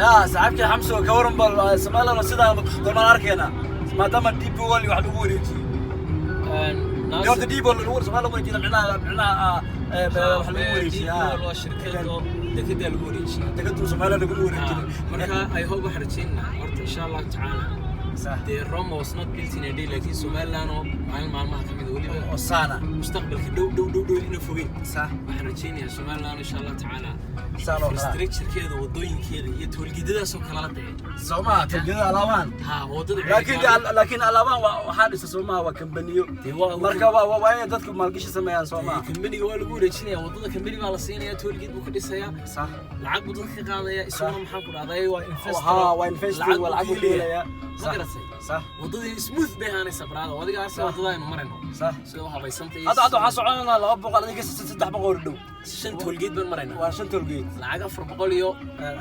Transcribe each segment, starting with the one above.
Yaa saaxiibkii Xamso, ka waran bal Somaliland sidaan doonaan arkeena, maadaama DP World wax lagu wareejiyey? Horta DP World lagu Somaliland lagu wareejiyey, micnaha wax lagu wareejiyey. Waa shirkad oo dekedaa lagu wareejiyey. Dekadu Somaliland lagu wareejiyey. Marka I hope, waxaan rajeynaa horta, insha Allahu tacaala, dee Rome was not built in a day, laakiin Somaliland oo maalin maalmaha ka mid a weliba oo saana mustaqbalka dhow dhow dhow dhow ina fogeyn, waxaan rajeynayaa Somaliland, insha Allah tacaala, saan oo kale infrastructurekeeda, wadooyinkeeda iyo toolgeedadaasoo kale la dee. Soomaa toolgeedada alaabaan? Ha, wadada. Laakiin alaabaan waxaa dhisa soomaa waa kambaniyo. Dee waa Marka waa inay dadku maalgashi sameeyaan, soomaa? Kambaniga waa lagu wareejinaya wadada, kambani baa la siinaya, toolgeed buu ka dhisayaa, lacag buu dadka ka qaadaya, isaguna maxaan ku dhahday, waa investor. Ha, waa investing, waa lacag buu ka helayaa. Ma garatay? Sax. Wadadii smooth bay ahaanaysaa, brother, adiga arsa wadada aynu marayno sida u habaysantay. Hadda waxaan soconaynaa 200, adiga 300 dhow. Shan toolgeed baan maraynaa. Waa shan toolgeed. Lacag 400 iyo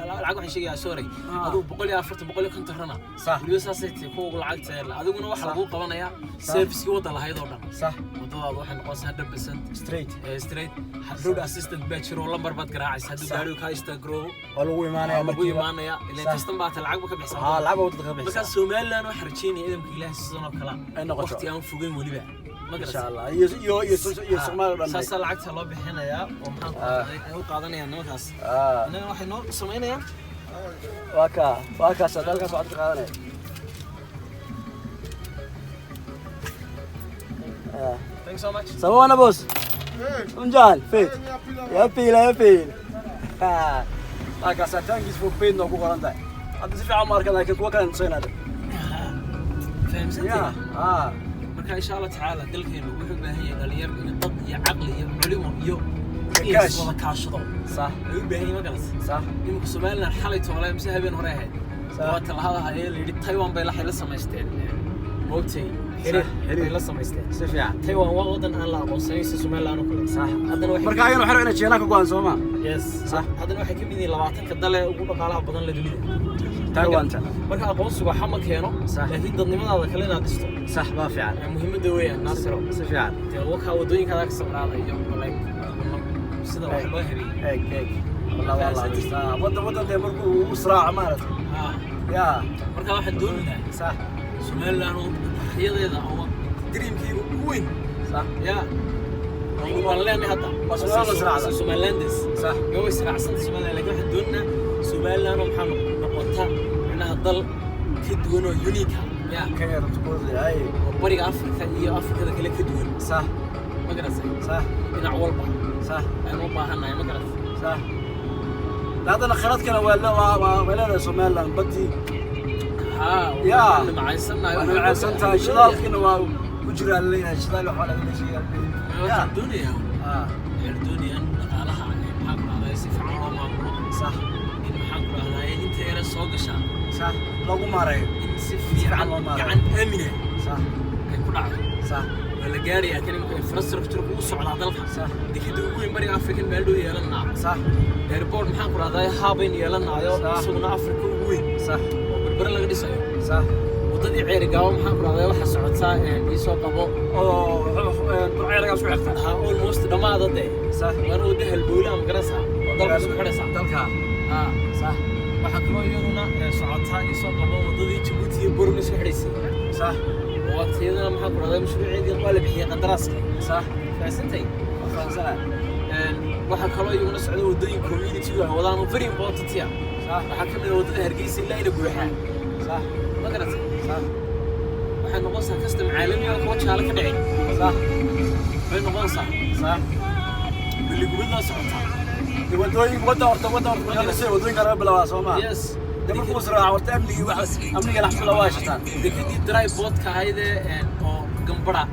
lacag waxaan sheegayaa, sorry, adigu 140, 150 rana. Weliba saasay tahay kuwa ugu lacagta yar. Adiguna waxaa laguu qabanayaa servicekii wadda lahayd oo dhan. Waddadaadu waxay noqonaysaa 100% straight. Straight road assistant baa jiro, lambar baad garaacaysa hadduu gaarigu kaa istagroobo. Waa lagu imaanaya lagu markiiba. Imaanaya ileen custom baa ta lacag ba ka bixisa. Ha, lacag baa wadada ka bixisa. Markaa Somaliland waxaan rajeynaya idamka Ilaahay sidan oo kale ay noqoto. Waqti aan fogeyn weliba, ma insha garatay? Allah, iyo Soomaaliya dhan. Saasaa lacagta loo bixinayaa oo maxaan ku dhahday ay u qaadanayaan nimankaas. Innaga waxay noo samaynayaan. Waa kaas halkaas waxaad ka qaadanaya. Thanks so much. Sawubona boss. Unjani? Fit. Yaphila, yaphila. Waa kaas, thank you for paying ku qoran tahay. Hadda si fiican ma arkan, laakiin kuwa kale tusaynaa. Fahamsantay? Ya. Ah. Marka insha Allah tacaala dalkeenu wuxuu u baahan yahay dhalinyar iyo dad iyo caqli iyo culimo iyo in Kaash. wada kaashado ay u baahan yihiin, ma garatay? Sax. Iminka Somaliland xalay toole mise habeen hore ahayd, waa talahada ee la yidhi Taiwan bay la samaysteen, moogtay, xiriir xiriir. Bay la samaysteen. Si fiican. Taiwan waa wadan aan la aqoonsanayn si Somaliland oo kale. Haddana waxay Marka ayagana waxay rabaan inay China ka go'aan, soo ma? Yes. Haddana waxay ka mid yihiin 20-ka dale ugu dhaqaalaha badan la dunida. Taiwan-ta. Marka aqoonsigu waxa ma keeno, laakiin dadnimadaada kale inaad dhisto Sax, baa fiican. Ee muhiimadda weeyaan, Naasiro. Si fiican. Dee wakaa waddooyinkaada ka sawiraada iyo like sida wax loo habeeyey. Eeg, eeg. Wallah, wallah. Wadan dee markuu u israaco maaragtay. Ya. Marka waxaan doonaynaa Somaliland oo riyadeeda oo dreamkayga ugu weyn ya waan leenahay hadda. Waa Somaliland israacda. Somalilanders iyo way israacsanta Somaliland, laakiin waxaan doonaynaa Somaliland oo maxaa noqota micnaha dal ka duwan oo unique ah ya Kan yar tukooda ay. oo bariga Afrika iyo Afrikada kale ka duwan, ma garatay? Sax. Dhinac walba aynu u baahannahay, ma garatay? Sax. Haddana kheyraadkana waa leedahay Somaliland, badii. Haa. Ya. Waa nimcaysannahay. Waa nimcaysan tahay, shidaalkiina waa ku jiraa laleeyahay, shidaal waxaa laga sheegaa. Waxaan doonayaa, waxaan doonayaa in dhaqaalaha maxaan ku dhahdaa si fiican loo maamulo, in maxaan ku dhahdaa inta yara soo gashaa Sax, lagu maareeyo. In si fiican fiican loo maareeyo. Gacan aamina ay ku dhacdo. Waa la gaarayaa kan imika infrastructure u socdaa dalka. Dekeda ugu weyn bariga African meel dhow yeelanaa. Airport maxaan ku dhahdaa haabayn yeelanaayo, isaguna Afrika ugu weyn oo Berbere laga dhisayo. Waddadii Ceerigaabo maxaan ku dhahdaa waxaa socotaa iisoo qabo. Oo Burcaylagaa isku xirta. Ha, almost dhammaada dee. Waana wadda halbowle ama garanaysaa oo dalka isku xidhaysaa. Dalka. Ha. Waxaa kaloo iyaduna socotaa iisoo qabo waddadii Jabuuti iyo Borma isku xidhaysay. Oo iyadana maxaan ku dhahdaa mashruuceedii waa la bixiyey qandaraaska. Fahansantay? Waa fahansanahay. Waxaa kaloo iyaguna socda waddooyin community-gu ay wadaan oo very important ah. Waxaa ka mid ah waddada Hargeysa ilaa ila Guuxaa. Ma garatay? Waxay noqonaysaa custom caalami oo kuwa jaale ka dhicin. Waxay noqonaysaa billigubadlaa socotaa. Dee wadooyin wadda horta marka la dhisayo wadooyinka laga bilaabaa, soo ma? Yes. Dee markuu israaco horta amnigii wax amniga alxamdulillah waa heshataan. Dekadii dry portka ahaydee oo Gambara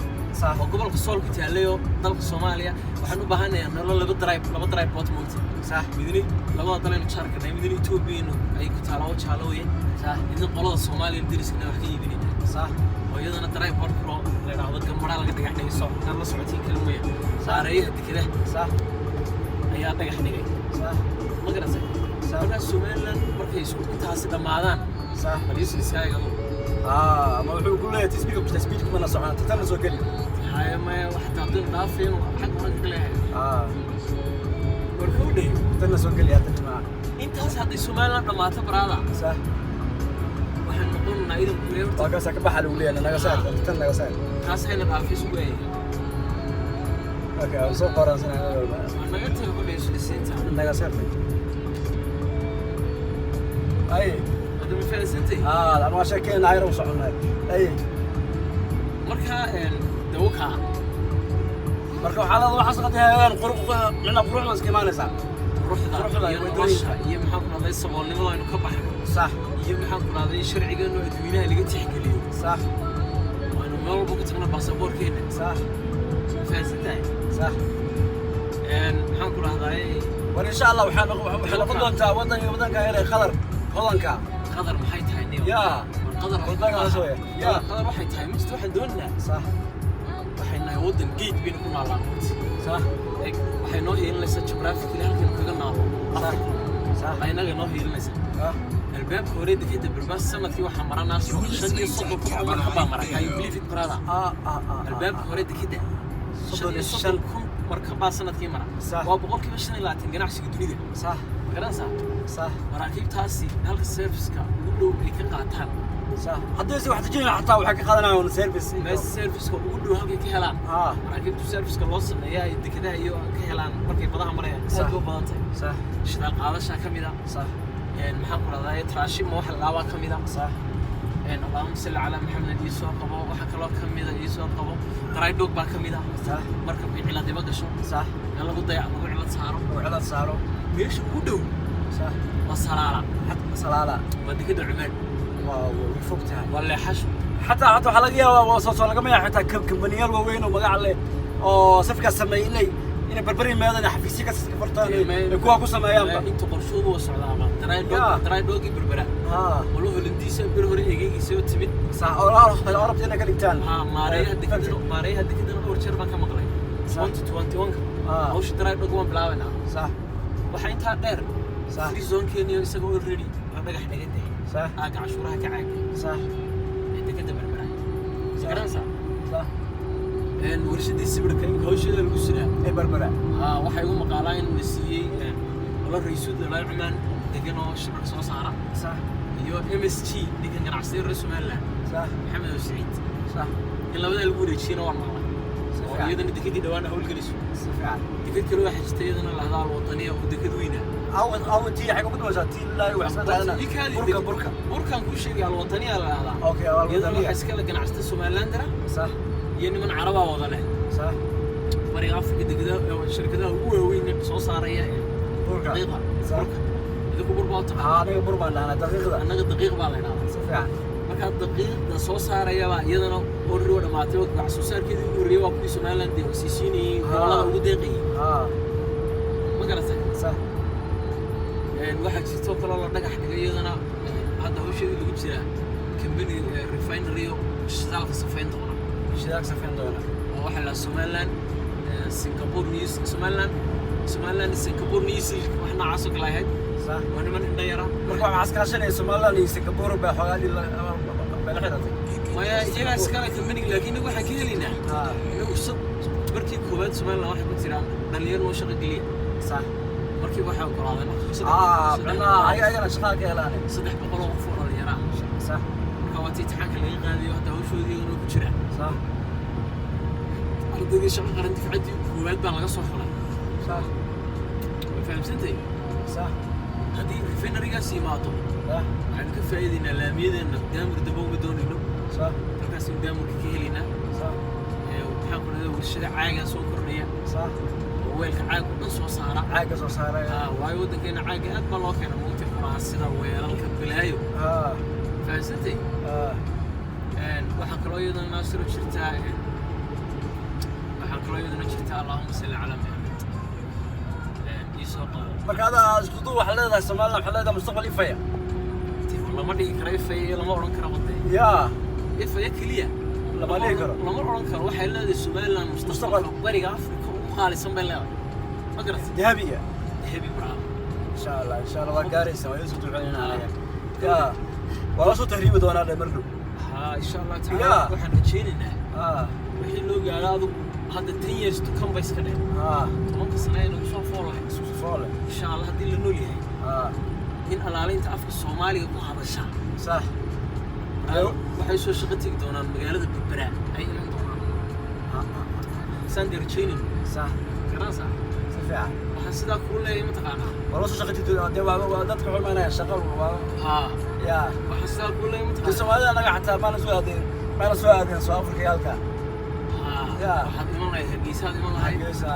oo gobolka Sool ku taalay oo dalka Soomaaliya, waxaan u baahanayaa nolol laba dry port, moogta. Midna labada dalaynu jaarka nahay, midna Ethiopian ay ku taala oo jaalo weeye, midna qolada Soomaaliya deriskana wax ka iibinayna, oo iyadana dry port kaloo la yidhaahdo Gambara laga dhagax dhigay. So inaad la socotiin kala mooya, saareeyaha dekedaha ayaa dhagax dhigay, ma garatay? Markaa Somaliland markay isku intaasi dhammaadaan, baliis iskaaga. Aa, ma wuxuu ku leeyahay speed ku speed kuma la socon tan soo geli. Haya, maya, wax taabtan dhaafay inuu xag horan ka leeyahay. Warka u dheeyo. Tan soo geli hadda jamaca. Intaas. Laakiinse hadday Somaliland dhammaato, brother, waxaan noqonaynaa idan kulee horta. Waa kaasaa ka baxa lagu leeyahay, naga saar tan, naga saar. Taas hayna dhaafay sugaaya. Okay, aan soo qoransanaa. Waa naga taga ku dheesulisiinta. Naga saar ay. Hadda ma fahansantay? Ah, aan waa sheekeen ayra u soconay ay. Marka dawkaa. Marka waxaa la waxaas qad hayaan qurux, micna quruxda iska imaanaysaa. Quruxda Quruxda iyo iyo nolosha waddooyinka. Iyo maxaan ku dhahday, saboolnimada aynu ka baxno iyo maxaan ku dhahday, sharcigeenu adduweynaha laga tixgeliyo, aynu meel walba ku tagno baasaboorkeena. Ma fahansantahay? Sax. Maxaan ku dhahday? War insha Allah waxay noqon doontaa wadanka yar ee Qadar hodanka. Qadar maxay tahay, niyo? Yaa. War qadar waxay Wadankaas maaha. weeye. Yaa. Qadar waxay tahay ma jirto. Waxaan doonaynaa, waxay nahay waddan geed baynu ku naallaan horta. Eg, waxay noo hiilinaysaa geographically halkaynu kaga naalo Africa. Baa inaga noo hiilinaysaa. Albaabka hore dekeda Berbera sanadkii waxaa mara, Naasir, 35,000 oo markab baa mara. Can you believe it, brother? Albaabka hore dekeda 35,000 markab baa sanadkii mara. Waa 25% ganacsiga dunida. Ma garanaysaa? Sax. Maraakiibtaasi halka serviceka ugu dhow ay ka qaataan, Sax, haddii si wax dejinaya xataa waxay ka qaadanayaan service. Meesha serviceka ugu dhow halkay ka helaan, maraakiibtu serviceka loo sameeya ay dekedaha iyo ka helaan markay badaha marayaan, aad bay u badan tahay. Shidaal qaadashaa ka mid a. Maxaan ku rahdaa, tiraashima waxa la dhaabaa ka mid a. Allahuma salli calaa Maxamed, ii soo qabo. Waxaa kaloo ka mid a, ii soo qabo, dry dock baa ka mid a. Markabkay ciladiba gasho, meel lagu dayac, lagu cilad saaro. Oo cilad saaro. Meesha ugu dhow waa Salaala. Salaala. Waa dekeda Cumaan. Waa way fog tahay. Waa leexasho. Xataa waxaa laga yaabaa, waa soo lagama yaaba xitaa kambaniyaal waaweyn oo magac leh oo safkaas sameeyay inay Berbera yimaadaan, xafiisyo ka furtaan, ay kuwa ku sameeyaanba. Inta qorshoodu waa socdaaba dry dock, dry dockii Berbera walo Holandiisa bir hore egeegiisa oo timid. Sax, oo rabta inay ka dhigtaan. Ha, maareeyaha dekedana dhowr jeer baan ka maqlay 2021-ka hawsha dry dock waan bilaabaynaa. Waxaa intaa dheer, free zone Kenya isagoo already la dhagax dhigay aaga cashuuraha ka caaga ee dekeda Berbera. Garanaysaa? Sax. Warshadii sibirka imika hawsheeda lagu siraa. Ee Berbera. Haa, waxaa igu maqaalaa in la siiyey olo raysuud laa Cumaan degan oo shibirka soo saara iyo MSG, ninkan ganacsiga reer Somaliland, Maxamed oo Saciid, in labadaa lagu wareejiyana waan maqlay, oo iyadana dekadii dhawaan hawlgelayso. Si fiican. Dekad kale waxaa jirta iyadana lahdaa Alwadaniya oo dekad weyna. Aw, tii xagga ku dambaysaa, tii ilaa wax soo taadana. Burka, burka. Burkaan kuu sheegay, Alwadaniya la dhahdaa. Okay, iyadana Alwadaniya. Waxaa iskale ganacsata Somalilandera iyo niman Carabaa wada leh. Bariga Afrika dekadaha, shirkadaha ugu waaweyn soo saaraya ee Burka. daqiiqa. Burka, idinku bur baa u taqaanaa. Haa, aniga bur baan dhahnaa, daqiiqda. Annaga daqiiq baa la idhahdaa. Si fiican. Markaa daqiiqda soo saarayabaa iyadana already waa dhamaatay. Wax soo saarkeedii ugu horreeyay waa kuwii Somaliland dee siisiinayay, gobollada ugu deeqayay. Ma garatay? Sax. Waxaa jirto kaloo la dhagax dhigay iyadana, hadda hawsheedii lagu jiraa, company refinery oo shidaalka safayn doona. Shidaal safayn doona. Oo waxaa la Somaliland Singapore News, Somaliland Singapore News, wax noocaas oo kale ahayd. Waa niman indho yara. Marka waxaa iskaashanaya Somaliland iyo Singapore baa xoogaa bay la xiratay. Maya, iyagaa iskale company, laakiin inagu waxaan ka helaynaa, inagu sad markii koowaad Somaliland waxay ku jiraan dhalinyaro noo shaqo geliya. Markiiba waxay ogolaadeen Macnaha ayagana shaqada ka helaan. 300 oo qof oo dhalinyaro ah. Marka waa tii imtixaanka laga qaadayo, hadda hawshoodii iyagana ku jiraan. Ardaydii shaqo qaran difcaddii koowaad baa laga soo xulay. Way fahamsantahay? Sax. Haddii refinerygaas yimaado, waxaynu ka faa'iidaynaa laamiyadeenna, daamur damba uma doonayno. Halkaasaynu daamurka ka helaynaa. Maxaan ku dhahdaa, warshada caagaa soo kordhaya oo weelka caag oo dhan soo saara. Caaga soo saaraya. Haa, waayo waddankeena caaga aad baa loo keena mugti, kuraasida, weelalka, balaayo. Fahamsantay? Waxaa kaloo iyadana, Naasiro, jirtaa, waxaa kaloo iyadana jirtaa, allahuma salli calaa Maxamed, ii soo qabo. Marka adaa isku duub waxaa leedahay Somaliland waxaa leedahay mustaqbal ifaya. Dee, lama dhigi karo ifaya, lama odhan karo wade. Yaa. Ifaya keliya Lama dhihi karo. Lama odhan karo. Waxay leedahay Somaliland mustaqbalka bariga Afrika ugu qaalisan bay leedahay, ma garatay? Dahabiga. Dahabi, bravo. Insha Allah, insha Allah waa gaaraysaa, waa isu duceynaa anaga. Yaa, waa la soo tahriibi doonaa dhe mar dhow. Haa, insha Allah tacaala. Waxaan rajaynaynaa wixii loo gaaro adigu hadda 10 years to come bay iska dheh, 10-ka sano ee nagu soo fool lahayd. Isku soo foole. Insha Allah haddii la nool yahay. In alaalinta afka Soomaaliga ku hadasha waxay soo shaqo tegi doonaan magaalada Berbera ay iman doonaan, saan dee rajaynin. Garanaysaa? Si fiican. Waxaan sidaa kuu leeyahay, mataqaanaa? Waa loo soo shaqo tegi dee, waa dadka waxu imaanaya shaqo waa Haa. Ya. Waxaan sidaa kuu leeyahay, Dee, mataqaanaa? Soomaalida anaga xataa maana soo aadeen Soo Afrika halka. Haa. Ya. Waxaad iman lahayd Hargeysaad iman lahayd. Hargeysa.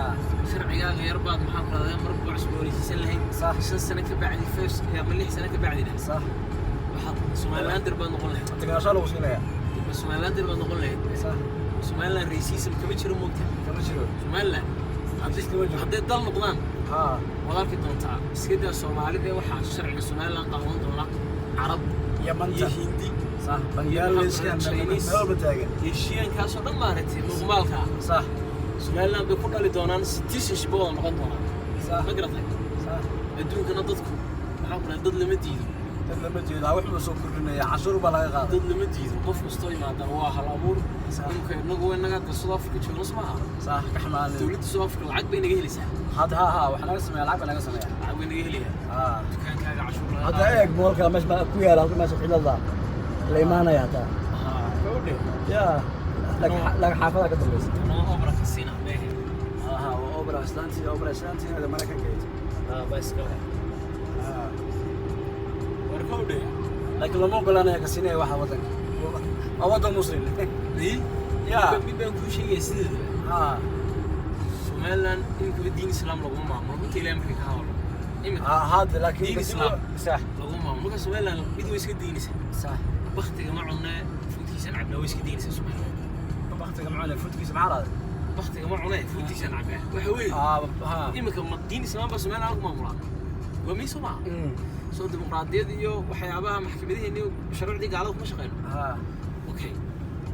Sharcigaaga yar baad, maxaan ku rahdaa, mar buu cusboonaysiisan lahayd. 5 sano ka bacdi, first ama 6 sano ka bacdina, waxaad Somalilander baad noqon lahayd. Degenaansho lagu siinaya. Somalilander baad noqon lahayd. Somaliland racism kama jiro, moogta? Kama jiro. Somaliland Racism kama jiro. Hadday dal noqdaan, waad arki doontaa. Iska daa Soomaalida, waxaa sharciga Somaliland qaadan doona Carab Yamanta. iyo Hindi Bangladesh. Chinese. Meel walba taagan. Eshiyaankaasoo dhan, maaragtay, muuqmaalka ah. Somaliland bay ku dhali doonaan, citizenship wada noqon doonaan. Ma garatay? Adduunkana dadku, maxaan ku dhahay, dad lama diido. Dad lama jeedo, wax buu soo kordhinaya, cashuur baa laga qaaday. Dad lama diido, qof kastoo yimaadana waa hal abuur. Imika inagu inaga hadda South Africa joogno, soo maaha? Sax, ka xamaanay. Dowladda South Africa lacag bay naga helaysaa. Hadda ha wax naga sameeya, lacag baa naga sameeya. Lacag bay naga helayaa. Dukaankaaga cashuur laga Hadda qaado. eeg mall-ka meesha baa ku yaala, halka meesha xilada la imaanaya hataa. Haa, gabadhe. Ya, laga xaafada ka dambaysa. Noo obra kasina mehe. Aha, waa obra islaantii, obra islaantii ee Maraykanka ay. Haa, baa iska leh. War gabadhe. Laakiin lama ogolaanaya kasinaya waxa wadanka, waa wadan Muslim. Ya. Mid baan kuu sheegaya sideedaba. Somaliland imikaba diin Islaam laguma maamulo, runta Ilahay markay ka hadalo imika. Hadda laakiin Diin Islaam. Laguma maamulo. Marka Somaliland mid way iska diinaysaa. Baktiga ma cunne, fuudkiisaan cabnaa, way iska diinaysaa Somaliland. Baktiga macune, fudkiisa maxaa raada? Baktiga ma cunee, fuudkiisaan cabnaa, waxa weeye imika ma diin Islaam baa Somaliland lagu maamulaa? Waa miiso maaha. Soo dimuqraadiyad iyo waxyaabaha maxkamadaheena iyo shuruucdii gaalada kuma shaqeyno. Okay,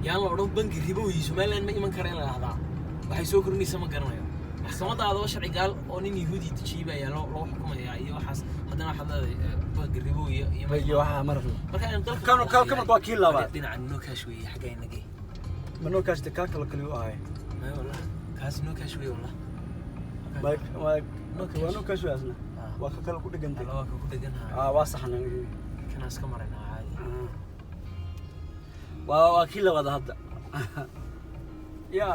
yaan la odhan bangi ribowi Somaliland ma iman kara in la dhahdaa, waxay soo kordhinaysa ma garanayo. Maxkamadda adoo sharci gaal oo nin Yahuudi dejiyey baa loo xukumayaa iyo waxaas, haddana waxaad leedahay bangi ribowi iyo Bangi waxaa ma rabno. Marka aan dalka Kan marka waa kii labaad. Dhinaca no cash weeye, xagga inagee. Ma no cash kaa kala kaliyu ahay? Maya, wallah, kaasi no cash weeye, wallah. Ma ma No waa no cash. Cash weasna. Waa ka kale ku dhegantay. Waa ka ku dhegan. Waa saxan. Kanaa iska maraynaa caadi. Waa kii labaad hadda ya.